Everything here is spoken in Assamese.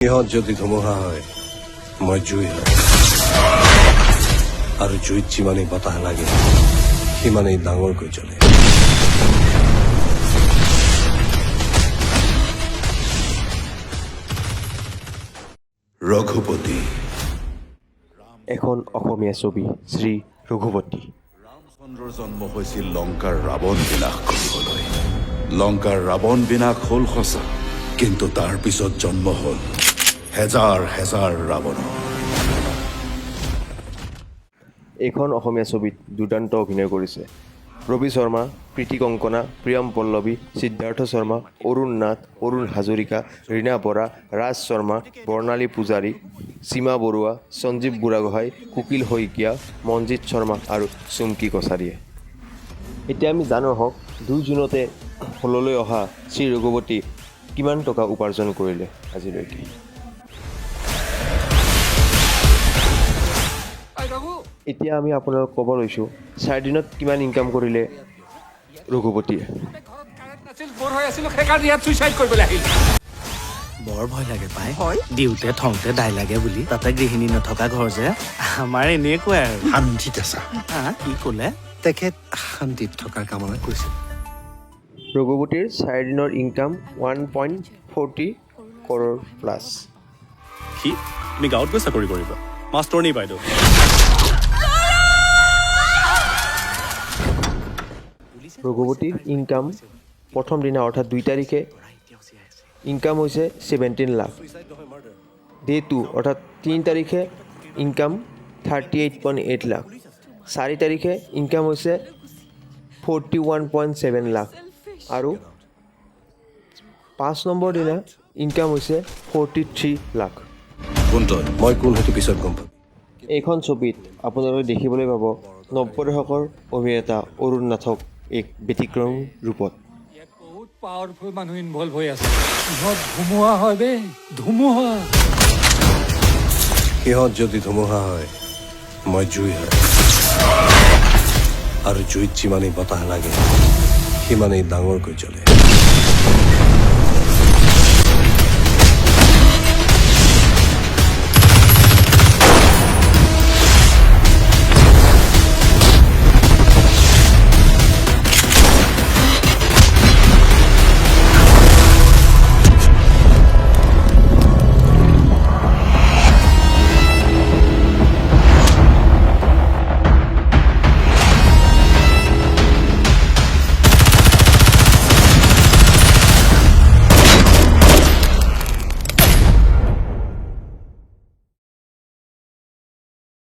সিহঁত যদি ধুমুহা হয়, মই জুই হয়। আৰু জুইত যিমানেই বতাহ লাগে, সিমানেই ডাঙৰকৈ জ্বলে। ৰঘুপতি। এখন অসমীয়া ছবি শ্ৰী ৰঘুপতি। ৰামচন্দ্ৰৰ জন্ম হৈছিল লংকাৰ ৰাৱণ বিনাশ কৰিবলৈ। লংকাৰ ৰাৱণ বিনাশ হ'ল সঁচা, কিন্তু তাৰ পিছত জন্ম হ'ল হেজাৰ হেজাৰ ৰাৱণৰ। এইখন অসমীয়া ছবিত দুৰ্দান্ত অভিনয় কৰিছে ৰবি শৰ্মা, প্ৰীতি কংকনা, প্ৰিয়ম পল্লৱী, সিদ্ধাৰ্থ শৰ্মা, অৰুণ নাথ, অৰুণ হাজৰিকা, ৰীণা বৰা, ৰাজ শৰ্মা, বৰ্ণালী পূজাৰী, সীমা বৰুৱা, সঞ্জীৱ বুঢ়াগোহাঁই, কুকিল শইকীয়া, মনজিত শৰ্মা আৰু চুমকী কছাৰীয়ে। এতিয়া আমি জানো আহক, 2 জুনতে হললৈ অহা শ্ৰী ৰঘুপতি কিমান টকা উপাৰ্জন কৰিলে আজিলৈকে। এতিয়া আমি আপোনালোক ক'ব লৈছোঁ, 4 দিনত কিমান ইনকাম কৰিলে ৰঘুপতিয়ে। ঘৰত কাৰেণ্ট নাছিল, ব'ৰ হৈ আছিলো, সেইকাৰণে ইয়াত চুইচাইড কৰিবলৈ আহিল। বৰ ভয় লাগে পাই। দিওঁতে থওঁতে দায় লাগে বুলি। তাতে গৃহিণী নথকা ঘৰ যে আমাৰ, এনেকুৱাই আৰু। শান্তিত আছা? হা, কি ক'লে? তেখেত শান্তিত থকাৰ কামনা কৰিছিল। ৰঘুপতিৰ 4 দিনৰ ইনকাম 1.40 crore plus. কি, তুমি গাঁৱত গৈ চাকৰি কৰিবা, মাষ্টৰণী বাইদেউ? ৰঘুপতিৰ ইনকাম প্ৰথম দিনা, অৰ্থাৎ 2 তাৰিখে ইনকাম হৈছে 17 লাখ। ডে 2, অৰ্থাৎ 3 তাৰিখে ইনকাম 38.8 লাখ। 4 তাৰিখে ইনকাম হৈছে 41.7 লাখ আৰু 5 নম্বৰ দিনা ইনকাম হৈছে 43 লাখ। কোন তই? মই কোন সেইটো পিছত গম পাম। এইখন ছবিত আপোনালোকে দেখিবলৈ পাব 90 দশকৰ অভিনেতা অৰুণ নাথক এক ব্যতিক্ৰম ৰূপত। ইয়াত বহুত পাৱাৰফুল মানুহ ইনভলভ হৈ আছে। ইহঁত ধুমুহা হয় বে, ধুমুহা। সিহঁত যদি ধুমুহা হয়, মই জুই হয়। আৰু জুইত যিমানেই বতাহ লাগে, সিমানেই ডাঙৰকৈ জ্বলে।